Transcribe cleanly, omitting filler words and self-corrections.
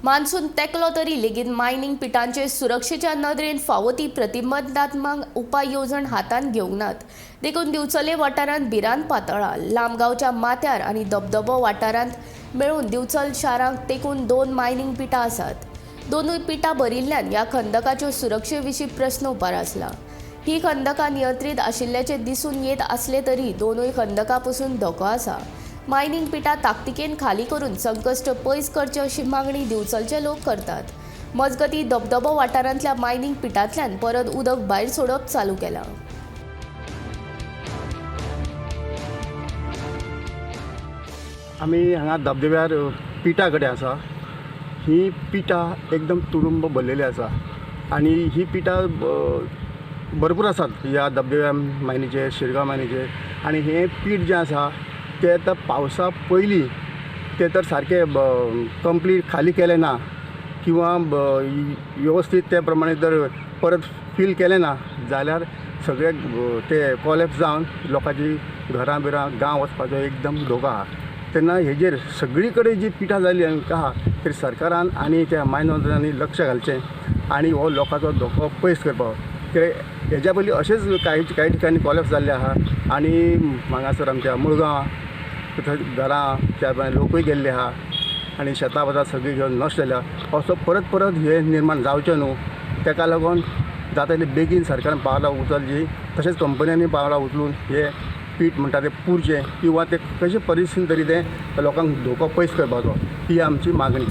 Monsoon तेकलो तरी लेगीत mining पिटांचे सुरक्षेच्या नदरेन फावो ती प्रतिबंधात्मक उपाय येवजण हातांत घेवंक नात. देखून दिवचले वाठारांत भिरांत पातळ्ळा. लामगांवच्या माथ्यार आनी धबधबो वाठारांत मेळून दिवचल शाराक तेकून 2 मायनींग पिटां आसात. दोनूय पिटां भरिल्ल्यान ह्या खंदकाच्यो सुरक्षे विशीं प्रस्न उप्रासला. ही खंदकां नियंत्रीत आशिल्ल्याचें दिसून येत आसलें तरी दोनूय खंदकां पसून धोको आसा. मायनींग पिटां ताकतिकेन खाली करून संकश्ट पयस करचें अशी मागणी दिवचलचे लोक करतात. मजगतीं धबधबो वाठारांतल्या मायनींग पिटांतल्यान परत उदक भायर सोडप चालू केलां. आमी हांगा धबधब्यार पिठा कडेन आसा. ही पिठां एकदम तुडुंब भरलेली आसा आनी ही पिठां भरपूर आसात ह्या धबधब्या मायनीचेर, शिरगांव मायनीचेर. आनी हें पीठ जें आसा तें आतां पावसा पयलीं तें तर सारकें कंप्लीट खाली केलें ना किंवां वेवस्थीत ते प्रमाणे जर परत फील केलें ना जाल्यार सगळे ते कॉलेप्स जावन लोकांची घरां बिरां गांव वचपाचो एकदम धोको आहा. तेन्ना हेजेर सगळी कडेन जी पिठां जाल्ली आहा तरी सरकारान आनी त्या मायन लक्ष घालचें आनी हो लोकांचो धोको पयस करपाक. कित्याक हेज्या पयलीं अशेंच कांय कांय ठिकाणी कॉलेप्स जाल्ले आहा आनी हांगासर आमच्या मुळगांव थंय घरां त्या भायर लोकूय गेल्ले आहा आनी शेतां भातां सगळीं घेवन नश्ट जाल्या. असो परत परत हें निर्माण जावचें न्हू तेका लागून जाता तितले बेगीन सरकारान पावलां उचलचीं, तशेंच कंपन्यांनी पावलां उचलून हें पीठ म्हणटा तें पुरचें किंवां तें कशें परिस्थितीन तरी तें लोकांक धोको पयस करपाचो ही आमची मागणी.